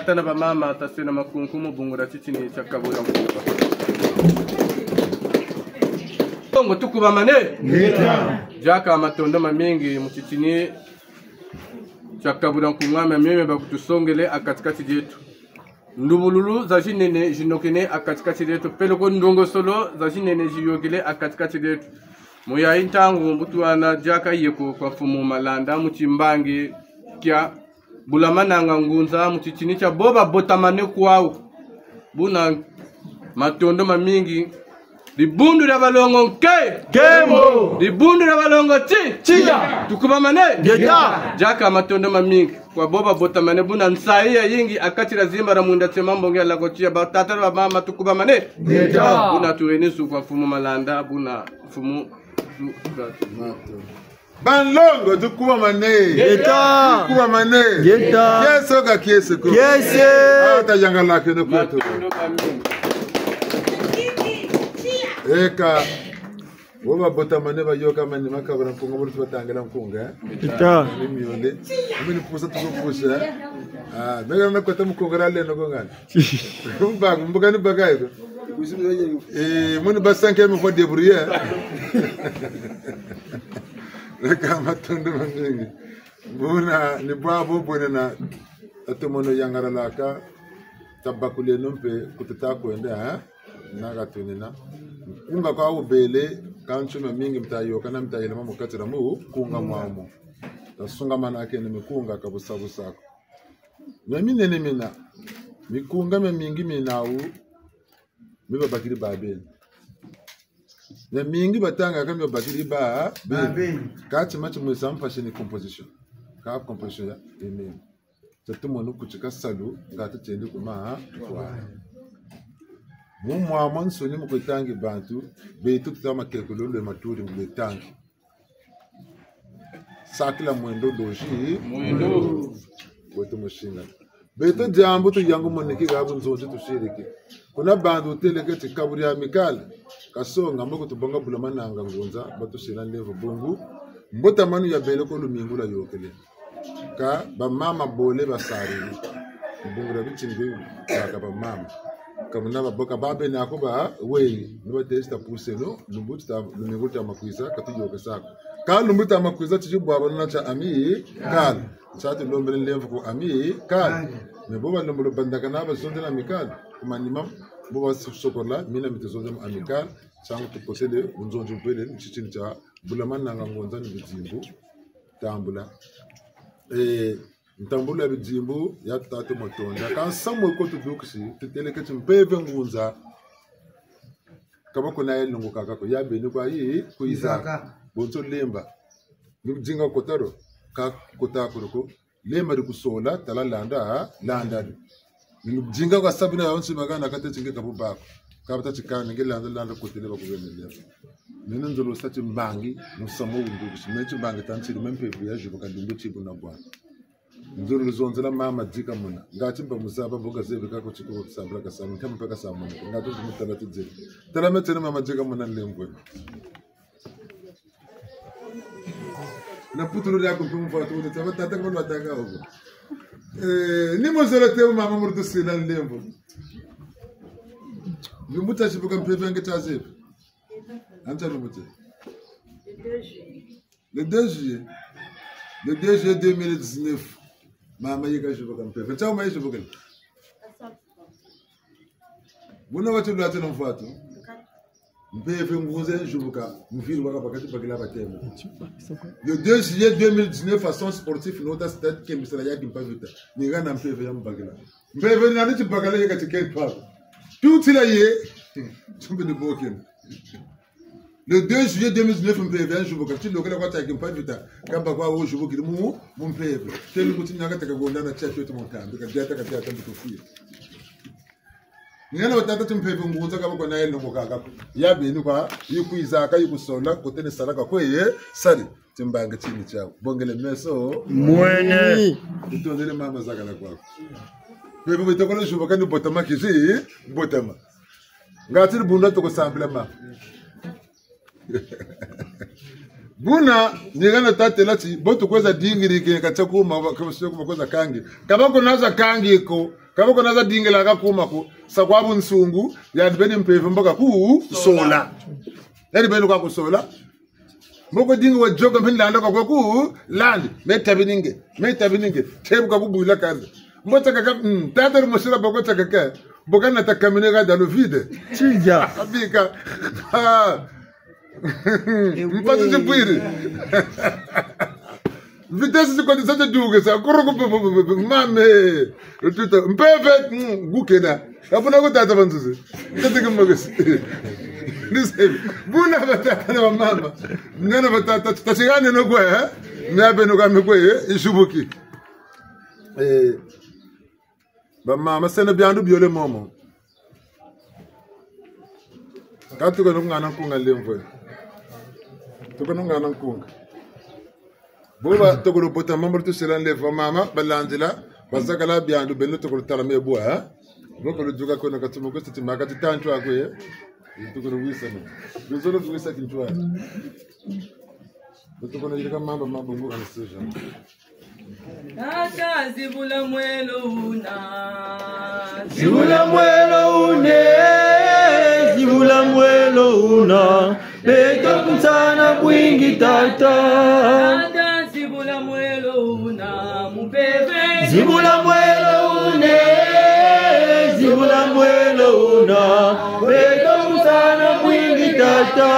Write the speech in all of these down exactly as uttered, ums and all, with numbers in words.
Tata na bamama, taswena makunku mu bungu dia titini tia Kabula Nkunga. Kongo, tukubamane. Ngeta. Diaka matondo mamingi mu titini tia Kabula Nkunga, mia mio mia bakutusongele ha kati-kati dieto. Ndubululu za zinene zinokene ha kati-kati dieto, peleko ndongosolo za zinene ziyôkele ha kati-kati dieto. Mu yayi ntangu, mbo tuhana diaka yeko kwa Mfumu Malanda mu timbangi tia Bula Mananga Ngunza, mu titini tia bo babotamane kwawu. Buna matondo mamingi. Dibundu dia balongo nke. Nkembo. Dibundu dia balongo ti. Tiya. Tukubamane. Ngeta. Diaka matondo mamingi kwa bo babotamane, buna nsayi yayingi ha kati dia zimba dia mwinda tsema mbongi ya lako tiya. Batata na bamama, tukubamane. Ngeta. Buna tuheni nsuku kwa Mfumu Malanda, buna mfumu. Banlongo, tukubamane. Ngeta. Tukubamane. Ngeta. Kiese ka kiese ko. Kiese. Ah, tayangalakeno kweto. Eka. Bo babotamane, bayôka manima, Kabula Nkunga, bo tubatangila nkunga, eh? Ngeta. Ni miole. Mini pusa tuko pusa, eh? Ah, mega na kota mukunga leno ko ngani. Mbaku, mbuka ni baka yiko. Eh, muni ba cinquième fois débrouillé. Eka matondo mamingi. Buna ni bwabu bwenena, atomono yangalalaka, tabakuleno mpe ku tuta kwenda, eh? Na ka tunina. Mukunga kwa wubele, kansi mamingi mita yôkana, mita yelama mu kati dia mukunga mwamu. Tasungamanakeno mikunga ka busa busa ko. Mia minene mina, mikunga miamingi minawu, mi babakiri babeni. Miamingi batangaka mi babakiri ba, babeni. Kati mati mwesa mpasi ni composition. Ka composition ya, amen. Tatu mono kutika salu, ngatu tiendi kuma, kwa. Mu mwa mwansoni mu kwe tangi bantu, beto tuta matekolo lwe maturi mu kwe tangi. Sakila mwendo doji. Mwendo. Wetu mushinga. Beto diambu tuyangu moniki ha bunzonzi tusiriki. Kuna bantu teleke ti kabu dia Amicale. Kasonga mbo kutubonga Bula Mananga Ngunza, batusila nlemvo bungu. Mbotamanu yabele ko lumingu lwayôkele. Ka bamama bole basariri. Mu bungu dia bitini bia baka bamama. Ka muna baboka babe nako ba weyi, ni batêle ti tapuseno, lumbu tita, lumingu luta makwiza, ka tuyôkesa ko. Ka lumbu tita makwiza, titi bwabana na tia Amicale. Nsa tulombele nlemvo ku Amicale. Mais bo balembolo bandakana bazonzela Amicale. Ku manima, bo basokola, mina mi tuzonzela mu Amicale. Nsangu tukotele, bunzonzi bwele, mu titini tia Bula Mananga Ngunza ni bidimbu. Tambula. Eh, ntambula bidimbu, ya tata matonda. Ka nsamu ko tudukisi, tuteleke ti mpeve ngunza. Ka ba kuna ye nlongo kaka ko, ya beni kwa yi, kwizaka. Kwizaka. Bonso lemba. Ni budinga kotaro, ka kota kuru ko. Lemba di kusola, tala landa, landa di. Ni budinga kwa sabina ya onsi magana kate ti nge ka bubako. Ka bata ti kani, nge landa, landa kotele bakubene lemba. Nene nzolo sa timbangi, musamu wundukisi. Me timbangi tantiri, me mpeve ya jubu ka lumbu ti buna bwa. Nzololo zonzela mama Dika Muna. Ngati mba muzaba mbo kazebi kako tikuba kusambila kasamu. Nkama mpe kasamu. Ngati mutala tuzebi. Tala metene mama Dika Muna nlembwe. Na putulu dia kumpe mvwatu, taba tata kwa lwataka oko. Eh, ni muzolo te mama murtusila nlembwe. Lumbu ta zibuka mpeve nge ta zebi. Anta lumbu te. Le deux juillet. Le deux juillet deux mille dix-neuf. Mama yeka zibuka mpeve. Ntia ma yizibuka. Buna wati lwati na mvwatu. Mpeve ngunza zibuka. Mviri waka bakati bakila batemo. Le deux juillet deux mille dix-neuf à Centre Sportif, nota stade kembisela ya Kimpa Vita. Ni hana mpeve ya mbakila. Mpeve ni nani tibakala yeka tikeni pako. Tutila ye. Tumbi ni bokeni. Le deux juillet deux mille dix-neuf, mpeve ya zibuka, tilokela kwa tiaki Kimpa Vita, kamba kwa wo zibukiri mu, mu mpeve. Telu kuti nyaka taka gonda na tia twetu mu nkambi, ka diata, ka diata mbuto fie. Ngena watata ti mpeve ngunza kaba kwa na ye nlongo kaka ko. Ya beni kwa, yikwizaka, yikusonda, kotene salaka kwe ye, sari, timbangi tini tiawu. Bongele meso. Mwene. Tutondele mama zakala kwako. Mpeve bitokola zibuka ni botama kizi, botama. Ngati bunda toko sambila ma. Buna, ni hana tatela ti, bo tukweza dingiri ke ka tia kuma, ka tia kuma kweza kangi. Ka ba kuna za kangi ko, Ka boko na za dingila ka kuma ko, sa kwa bunsungu, yandi beni mpeve mbo ka kusola. Yandi beni kwa kusola. Mbo ko dinga wa yoka mpe ni landa kwa ku landi. Me tabi ni nge, me tabi ni nge. Tebu ka kubwila kazi. Mbo takaka, mm, tata ri mosila boko takaka. Mbo ka nata kamine ka dans le vide. Tsinza. Abika. Ah. Mpasi zibwiri. Vitesse zikotisa tiduke sa. Kuru ku, mame. Tuta. Mpeve, mm, gukena. Ka buna ku tata banzuzi. Tata ke magasi. Ni se. Buna batata na bamama. Ngana batata, tasigane no kwe, eh? Ni abe no kame kwe, eh? Isubuki. Eh. Bamama, seno biandu biole momo. Ka tuka no ngana nkunga lemvo. Tuka no ngana nkunga. Bo ba tokolo bota mambu tusela nlevo, bamama, balandila, bazakala biandu, beno tokolo tala me bwa, eh? Bo kolo duka ko na katuma ko siti maka ti tantu ako, eh? Tokolo wisa no. Luzolo wisa kintu ako. Bo tokolo yirika mambu, mambu ngu anestesia. Tata, zibula mwelo wuna. Zibula mwelo wuna, zibula mwelo wuna. Beto kunsana bwingi, tata. Tata, zibula mwelo wuna, mu mpeve. Zibula mwelo wuna, zibula mwelo wuna. Beto kunsana bwingi, tata.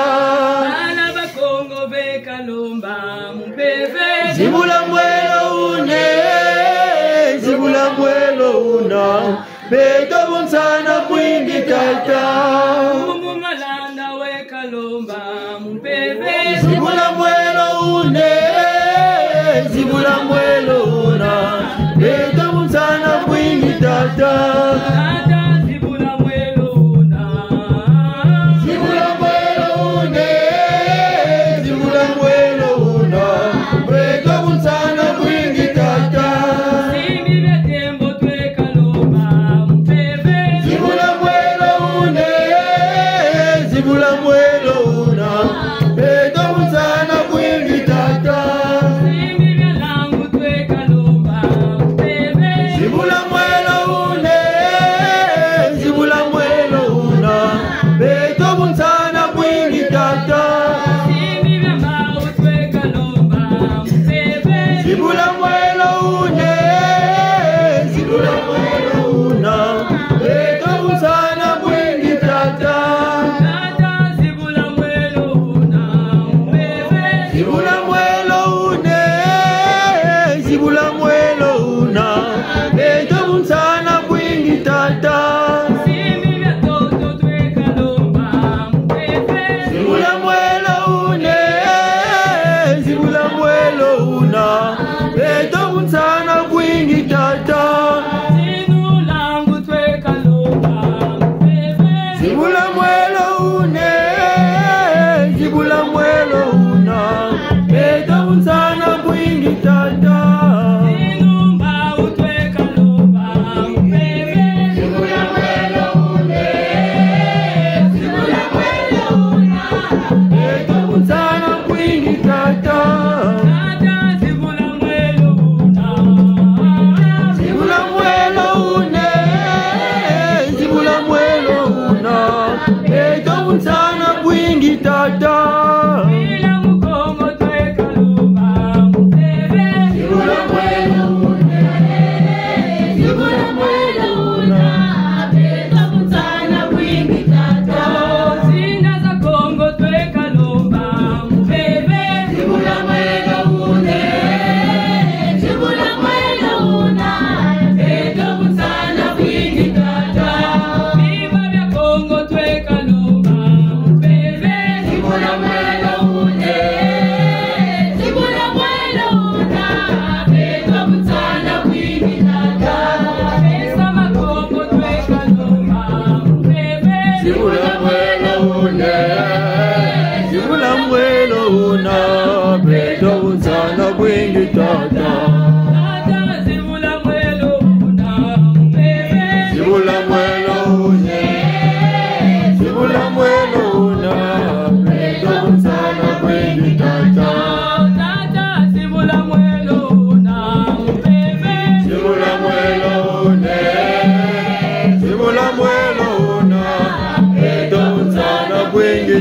Bana ba Kongo beka lomba mu mpeve. Zibula mwelo wuna, zibula mwelo wuna. Beto kunsana bwingi, tata. Mpungu Malanda weka lomba mu mpeve. Zibula mwelo wuna, zibula mwelo wuna. Beto kunsana bwingi, tata. Tata, zibula mwelo wuna. Zibula mwelo wuna, zibula mwelo wuna. Beto kunsana bwingi, tata. Simbi bia tembo tweka lomba mu mpeve. Zibula mwelo wuna, zibula mwelo wuna. Beto kunsana bwingi, tata. Simbi bia langu tweka lomba mu mpeve. Zibula mwelo wuna,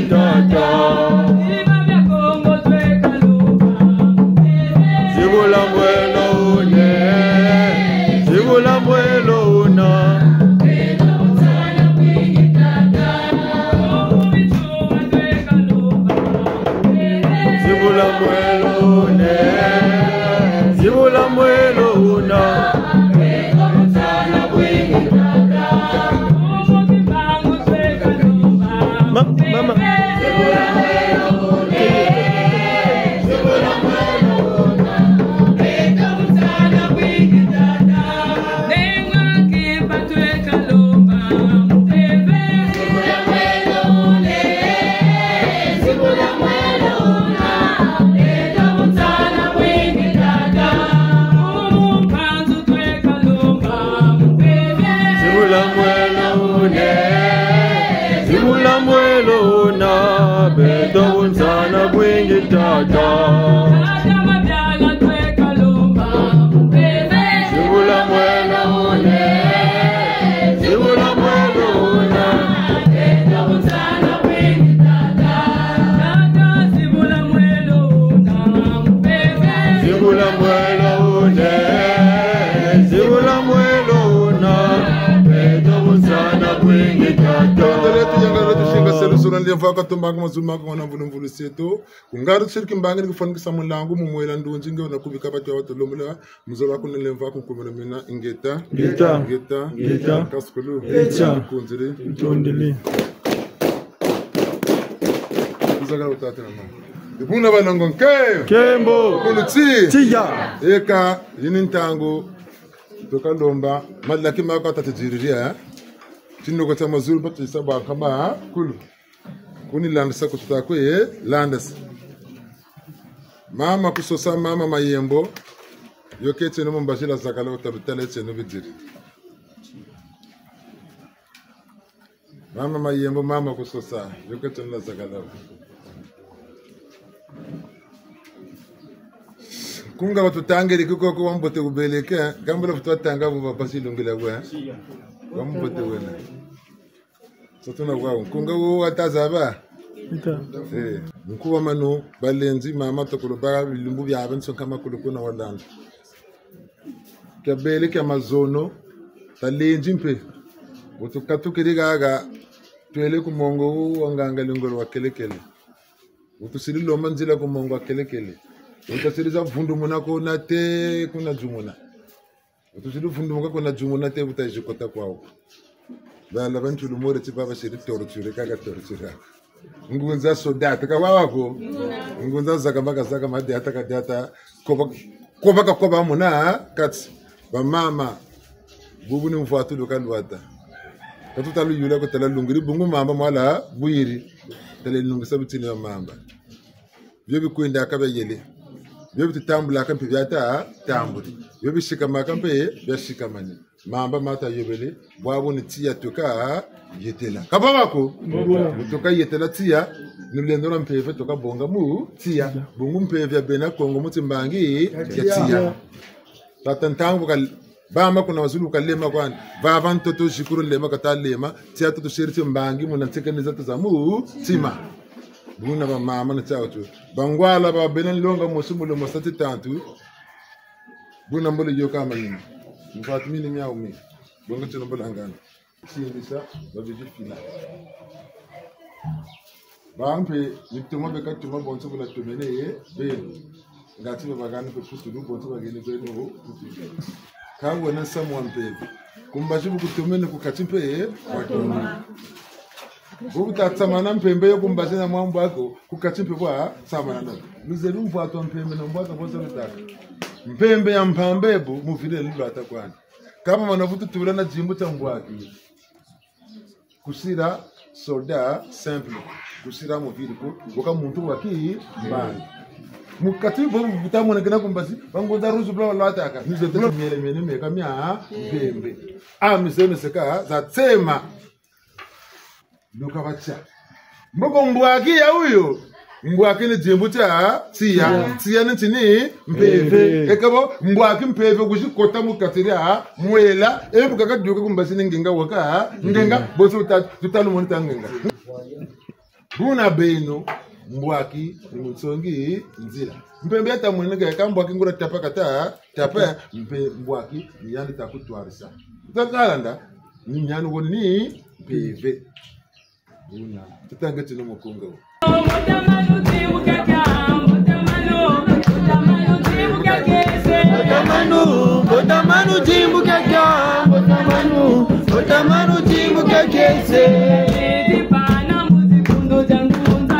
Tata. Zibula mwelo wuna. Zibula mwelo wuna. Zibula mwelo wuna. Zibula mwelo wuna. Ma-, mama. Zibula mwelo wuna. Zibula mwelo wuna, beto bunsana bwingi tata. Zibula mwelo wuna. Zibula mwelo wuna. Zibula mwelo wuna. Zibula mwelo wuna. Beto bunsana bwingi tata. Tondele tu yanga tu shinga selu sura ndie mvaka tumbanga mazulu maka wana mvulu mvulu seto. Ku ngari tusiri kimbangi ni kufwanikisa mulangu mu mwela ndunzi nge wuna kubika batu ya watu lombola. Muzola ku nele mvaka nkumira mina ingeta. Ingeta. Ingeta. Ingeta. Kasukulu. Etia. Kunziri. Ntondele. Kuzakala utata na mama. Ibuna banongo nke. Nkembo. Kulu ti. Tiya. Eka, yini ntangu. Tuka lomba. Malaki mako atati diriria, eh? Tinoko tia mazulu batu isa bwa kama, eh? Kulu. Kuni landisa kututa kwe, eh? Landisa. Mama Kusosa, mama Mayembo. Yo keti no mu mbazi la zakala uta lutala tieno bidiri. Mama Mayembo, mama Kusosa, yo keti na zakala. Nkunga watutangiri kikoko wa mbote wubeleke, gambula futu watanga bu babasi lungila we. Wa mbote wena. Soto na wa, nkunga wo wata zaba. Ita. Eh, nkuwa mano, balenzi, mama tokolo ba, bilumbu bia banso nkama kulu kuna walanda. Kia bele kia mazono, talenzi mpe. Wutukatukiri haha, twele ku mongo wu wa nganga lingolo wa kelekele. Wutusiri lomba nzila ku mongo wa kelekele. Wutusiri za vundumuna kuna te, kuna dzumuna. Wutusiri vundumuka kuna dzumuna te, wutayizi kota kwawu. Bala bantu lumore ti baba siri torture, kaka torture. Ngunza soda, taka wawa ko. Ngunza zaka maka zaka madiata kadiata. Koba, koba ka koba muna, kati. Bamama. Bubu ni mvwatu luka lwata. Ka tuta luyula ko tala lungiri bungu mamba mwala bwiri. Tala lungisa bitini ya mamba. Bio bikwendaka bia yele. Bio bitutambulaka mpe biata tambuli. Bio bisikamaka mpe bia sikamani. Mamba mata yobele, bwabu ni tiya tuka yetela. Ka bwa ko? Tuka yetela tiya, ni lulendo lwa mpeve tuka bonga mu tiya. Bungu mpeve ya bena Kongo mu timbangi ya tiya. Tata ntangu ka, bama kuna mazulu kalema kwani. Vava ntoto zikulu lema kata lema, tiya tutusiri timbangi muna ntekene zatu za mutima. Buna bamama na tiya tu. Bangwala ba bena nlonga mosi mulo mosi ti tantu. Buna mbole yoka manima. Mvwatu mini miawu mi. Bonga tino mbola ngana. Simbisa, babidi fina. Bampe, ni tuma beka tuma bonso buna tumene ye, beno. Ngati babagani mpe putulu, bonso bageni beno, putulu. Ka wena nsamu wa mpeve. Ku mbazi bu kutumene ku kati mpe, watumene. Bu buta tsamana mpembe yo ku mbazi na mwa mbwako, ku kati mpe bwa tsamana na. Luzebi mvwatu wa mpembe na mbwako bonso lutaka. Mpembe ya mpamba bu, muvile ni lwata kwani. Ka bamana vutu tula na dimbu tia mbwaki. Kusira soldat simple. Kusira muvili ko, waka muntu wa kimbangi. Mu kati bo bu buta monekena ku mbazi, bangunza ruzu bula lwataka. Mize tula miele miene meka mia mpembe. A mize meseka za tsema. Luka batia. Mboko mbwaki ya wuyo. Mbwaki ni dimbu tia tiya. Tiya. Tiya ni tini mpeve. Mpeve. Eka bo mbwaki mpeve kuzi kota mu kati dia mwela. E bu kaka duka ku mbazi ni ngenga waka. Ngenga. Ngenga. Bonso tuta, tuta lumoni ta ngenga. Buna beno, mbwaki ni munsongi nzila. Mpembe ya tamwene ka mbwaki nguria tapa kata, tapa, mpe mbwaki ni yandi ta kutwarisa. Takalanda, ni nyani wo ni mpeve. Buna, tutange tino mukunga wo. Mbotamanu, mbotamanu, timbuka kia, mbotamanu, mbotamanu, timbuka kiese.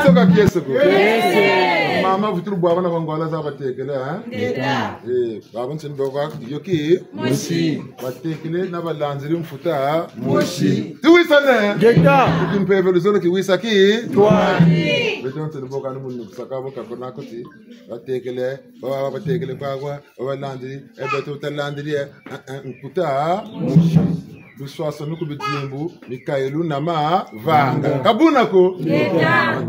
Soka kiese ko. Kiese. Mama, vutulu bwabana kwa ngwala za batekele, ha? Ngeta. Eh, babansoni baba, yo ki? Mosi. Batekele na balanziri mfuta, ha? Mosi. Tiwisane. Ngeta. Kuti mpeve luzolo kiwisa ki? Twani. Beto nsoni boka ni munu kusaka boka kona kuti. Batekele, baba batekele kwa kwa, baba landiri, e beto talandiri, eh, eh, nkuta. Luswaswanu ku bidimbu, mikayulu na mavanga. Ka buna ko? Ngeta.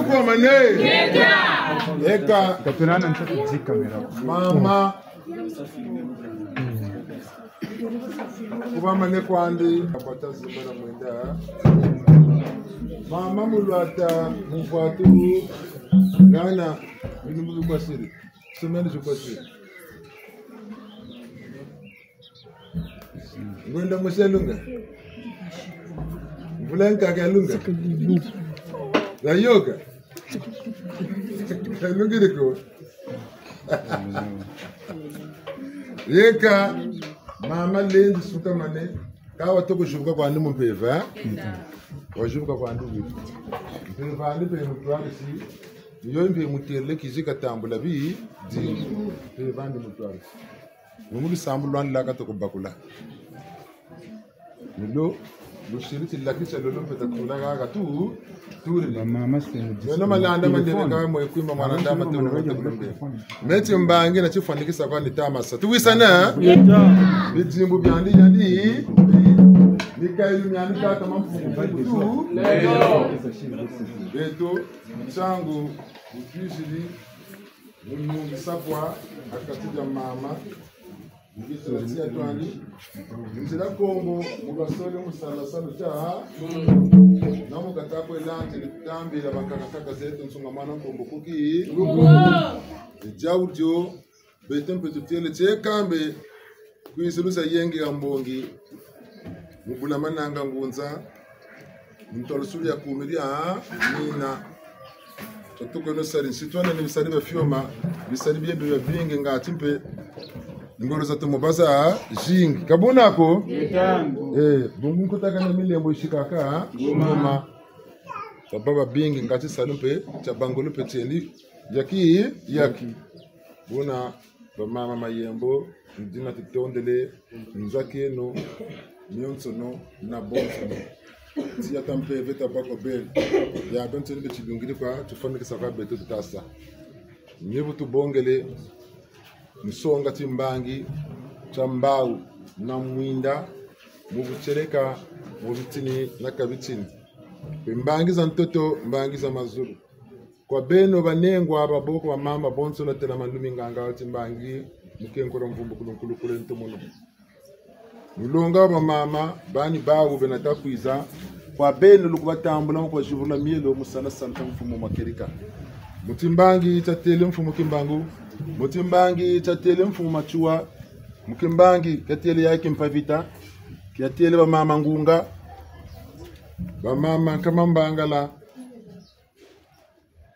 Kwa mane. Eka. Katunana nsatu dix caméra. Mama. Kuba mane kwandi. Akwata zimbala mwenda. Mama Mulwata, Muvwatu, ngana, binu mu bikwasiri. Semaine zikwasiri. Ngwenda mosi yalunga. Mvula nkaka yalunga. Yayoka. Yalungiri ko. Yeka, mama lendi suka mane. Ka watoko zibuka kwandi mu mpeve. Wazibuka kwandi wiri. Mpeve andi mpe mutwarisi. Yo mpe mutêle kizi katambula bi. Di. Mpeve andi mutwarisi. Ni mu lusambulu lwandi laka toko bakula. Ni lo, lusiri tilakisa lolo mpe tatula kaka tu, turi. Ba mama seno. Meno malanda mandele ka mwe kwima mwana ndama toko mwe toko mbe. Meti mbangi na tifwanikisa kwandi tamasa. Tuwisana? Bidimbu biandi yandi. Mikaeli miandi tata mamfuku tu. Beto, nsangu, utwiziri, munungi sapwa, ha kati dia mama. Nzila tia twandi, nzila Kongo, mu basole mu sala salu tia, na mu kata kwe landi, ni kutambila bakaka kaka zeto nsunga mwana Kongo kuki. Ni dia wudio, beto mpe tutêle tie kambe, kwizi luza yenge ya mbongi, mu bula mananga ngunza, Ntwalusulu ya kumi dia mina. Tutukeno sari, nsitwana ni bisari bia fioma, bisari biebe biabingi ngati mpe ngolo za tumu baza zingi. Ka buna ko? Ntangu. Eh, bungu nkutakana milembo yisikaka ngoma. Baba babingi ngati salu mpe, tia bangolo mpe tiendi, yaki, yaki. Buna Bamama Mayembo, ni dina tutondele, nzakeno, mionsono, na bonsono. Tiya ta mpeve tabâ kwa beno. Ya beno nsoni be tilungiri kwa, tufwanikisa kwa beto tutasa. Ni bu tubongele, nsonga timbangi, tia mbawu, na mwinda, mu butieleka, mu bitini, na ka bitini. Mpe mbangi za ntoto, mbangi za mazulu. Kwa beno banengwa, baboko, bamama, bonso na tela mandumi nganga, timbangi, mukenkolo mvumbu kulunkulu kule ntomono. Mulonga wa bamama, bani bawu bena ta kwiza, kwa beno lukubatambula, mu kubazibula mielo, mu sala sala tia mfumu mwa kieleka. Mu timbangi tia tele mfumu Kimbangu, mu timbangi tia tele mfumu Matsoua, mu timbangi tia tele ya Kimpa Vita, tia tele bamama Ngunga, bamama Nkama Mbangala,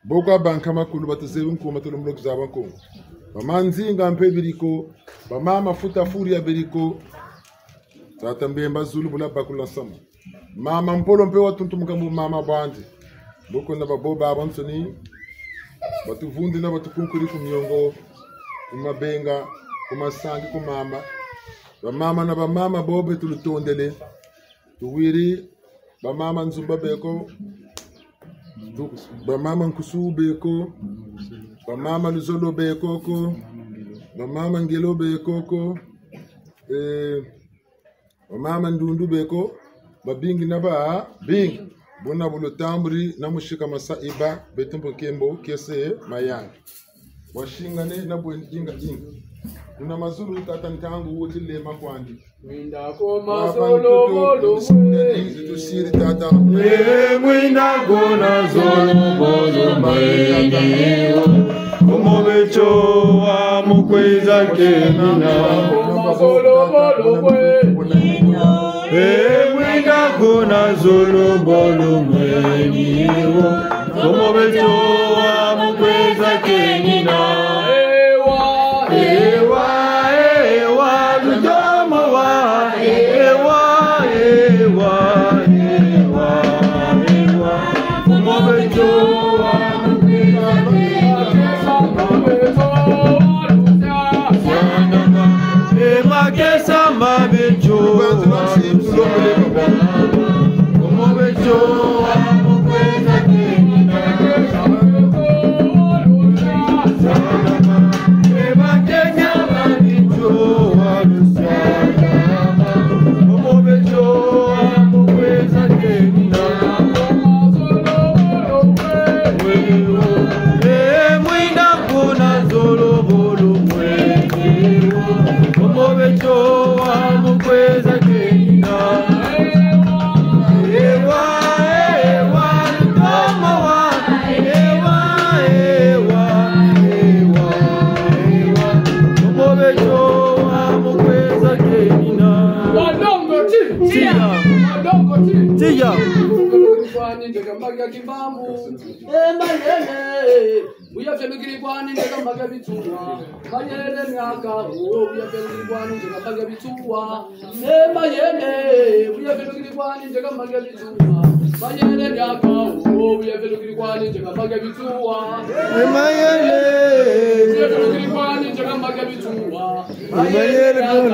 Boko ba nkama kulu batuzebi nkuma tulumbula kuzaba Nkongo. Bamama Nzinga mpe beri ko, bamama Futa Furia beri ko. Tata Mbemba Zulu bula bakula nsamu. Mama Mpolo mpe watuntumuka mu mama bwandi. Boko na babo babansoni, batuvundi na batukunkuri ku miongo, ku mabenga, ku masangi, ku mamba. Bamama na bamama bobe tulutondele. Tuwiri, bamama Nzumba beko, tu-, bamama Nkusu beko, bamama Luzolo beko ko, bamama Ngelo beko ko, eh, bamama Ndundu beko, babingi na babingi. Buna bu lutamburi na musika masa iba, beto mpe nkembo, kiese, mayangi. Wasingane na bwe inga inga. Kuna mazulu tata ntangu wuti lema kwandi. Mwinda ko na zolo bolo mwe. Tusiri tata. Eh, mwinda ko na zolo bolo mwe. Komo betso wa mukweza kenina. Ko na zolo bolo mwe. Eh, mwinda ko na zolo bolo mwe. Komo betso wa mukweza kenina. Ewa, ewa, ewa, lutomo wa. Ewa, ewa, ewa, ewa. Komo betso wa mukweza kenina. Ewa, kesa ma betso. Kimbangu, eh, mayele, buya felukiri kwani nzeka mbaga bitsuwa. Mayele miaka, oh, buya felukiri kwani nzeka mbaga bitsuwa. Eh, mayele, buya felukiri kwani nzeka mbaga bitsuwa. Mayele miaka, oh, buya felukiri kwani nzeka mbaga bitsuwa. Eh, mayele. Buya felukiri kwani nzeka mbaga bitsuwa. Mayele, mayele.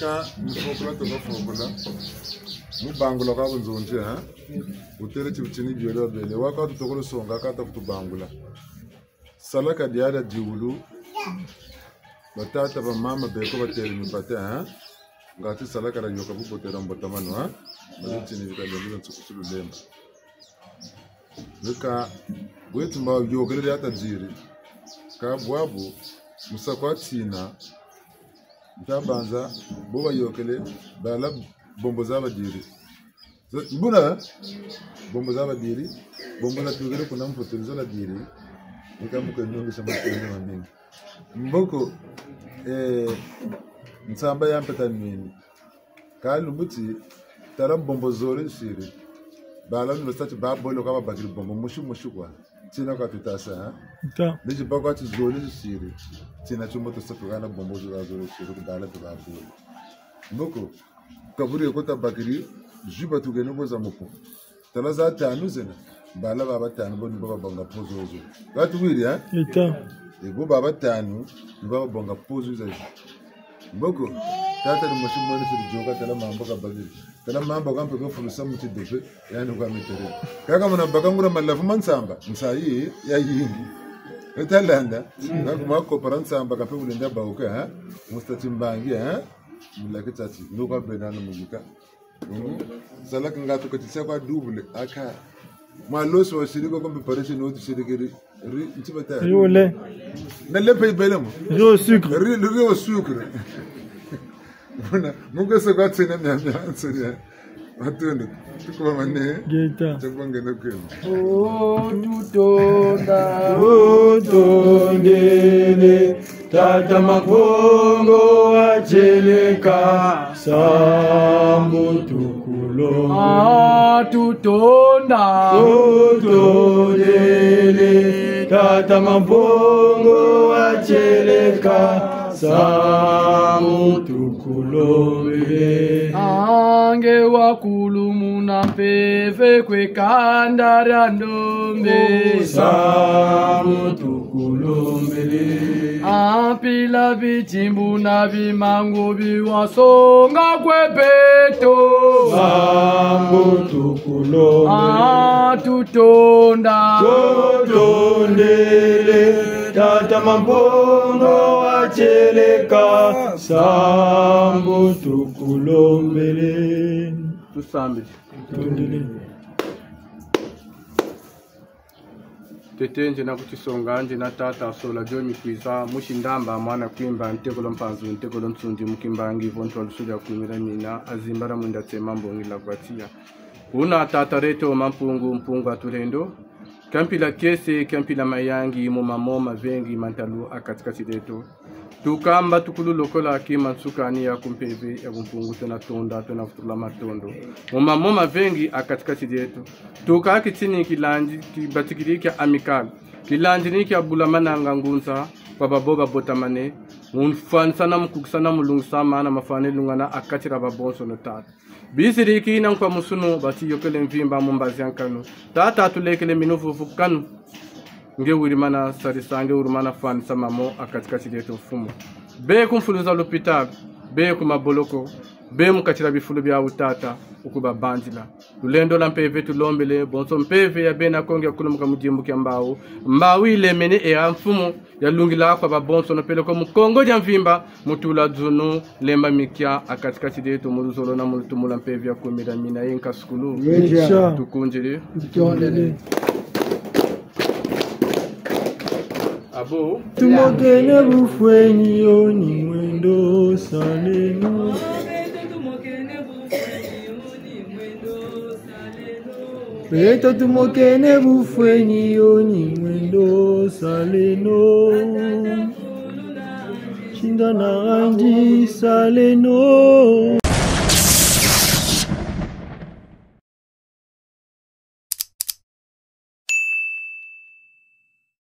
Ka mufokula toka fokula. Mubangula kwa bunzonzi, ha? Wutele ti butini biole babele. Waka tutokolo songa kata kutubangula. Salaka diada diwulu. Batata, bamama, beko batele mipata, ha? Ngati salaka dia yôka bubote dia mbotamano, ha? Mabitini bika lembo nsukusulu lemba. Bika, bwetu mba yôkele dia tadiri. Ka bwabu, musa kwa tina, nta banza, bo bayôkele, bala bombo za badiri. Zo-, buna, bombo za badiri, bombo za tukele kuna mpoto zo zadiri. Nika mbuke nungi sama kwenye mamingi. Mboko, eh, nsamba ya mpeta nini. Ka lumbu ti, tala bombo zole siri. Bala université ti babole kwa babakiri bombo musi musi kwa. Tina kwa tutasa, ha? Nta. Niti bakwa ti zole siri. Tina tio mbo tusa tukana bombo zole zole siri, ku bala ti babole. Mboko, kaburi ko tabakiri, juba tukene ko za moko. Tala za tanu zena. Bala ba batanu bo ni bo babonga po zozo. Ka tuwiri, ha? Nta. E bo ba batanu, ni bo babonga po zozo. Mboko, tata ni musi mwene siri yoka tala mambu kabakiri. Tala mambu kampe ko fulusa mu tidope, yani kwa mitere. Kaka muna baka nguria malavu ma nsamba, nsayi, ya yingi. E talanda, na kuma kopara nsamba kampe wulenda bawuka, ha? Musta timbangi, ha? Mulaki tati, nuka bena na muyika. Mhm. Salaka ngatu kati sa kwa double, aka. Mwa loso wa sirika kwa préparation no tu sirikiri. Ri, nti bata. Riole. Na lepe ibele mo. Riz au sucre. Ri, ri au sucre. Muna, mungu se kwa tsena mia mia, tsena. Matondo, tukuba mane. Ngeta. Tubonge no kwema. Oh, tutonda. Tutondele, tata Mabongo wa Tieleka, sambu tukulo. Ah, tutonda. Tutondele, tata Mabongo wa Tieleka, sambu tukulombele. Ange wakulumuna mpeve kwe kanda dia ndombe. Sambu tukulombele. Ampila bitimbu na bimangu bi wasonga kwe beto. Sambu tukulombele. Ah, tutonda. Tutondele, tata Mabongo wa Tieleka, sambu tukulombele. Tusambe. Tutondele. Tete, nzena kutisonga, nzena tata, sola dio mikwiza, musi Ndamba, mwana Kwimba, ntekolo Mpanzu, ntekolo Nsundi, mu Kimbangi, vo ntwalusu dia kumi dia mina, azimbala mwinda tsema mbongi la kwa tiya. Kuna tata dieto Mampungu, Mpungu a tulendo, kia mpila kiese, kia mpila mayangi, mu mamo mavengi, ma ntalu a kati-kati dieto. Tuka mbatukulu lokola kima nsuka ni ya ku mpeve ya bumpungu, twena tonda, twena vutula matondo. Mu mamo mavengi a kati-kati dieto. Tuka kitini kilandi, kibatikiri kia Amicale. Kilandi ni kia bula mananga ngunza, kwa babo babotamane. Mu fwanisa na mu kukisa na mu lungisa mana mafwane lungana a kati dia babonsono tata. Bisiriki na nkwa musunu, batiyôkele mvimba mu mbazi a nkanu. Tata, tulekele minu vuvu kanu. Nge wiri mana sarisa, nge wiri mana fwanisa mamo a kati-kati dieto mfumu. Be ku mfulu za lupitalu, be ku maboloko, be mu kati dia bifulu biawu tata, wukubabanzila. Lulendo lwa mpeve tulombele, bonso mpeve ya bena Kongo ya kulumuka mu dimbu kia mbawu. Mbawu yilemene e ya mfumu, yalungila kwa babonsono peleko mu Kongo dia mvimba, mu tula dzunu, lemba mikia, a kati-kati dieto, mu luzolo na mu lutumu lwa mpeve ya kumi dia mina ye nkasukulu. Ngeta. Tukundidi. Tutondele. Abo. Tumokene bufweni yo ni mwendo saleno. Beto tumokene bufweni yo ni mwendo saleno. Shinda na randi saleno.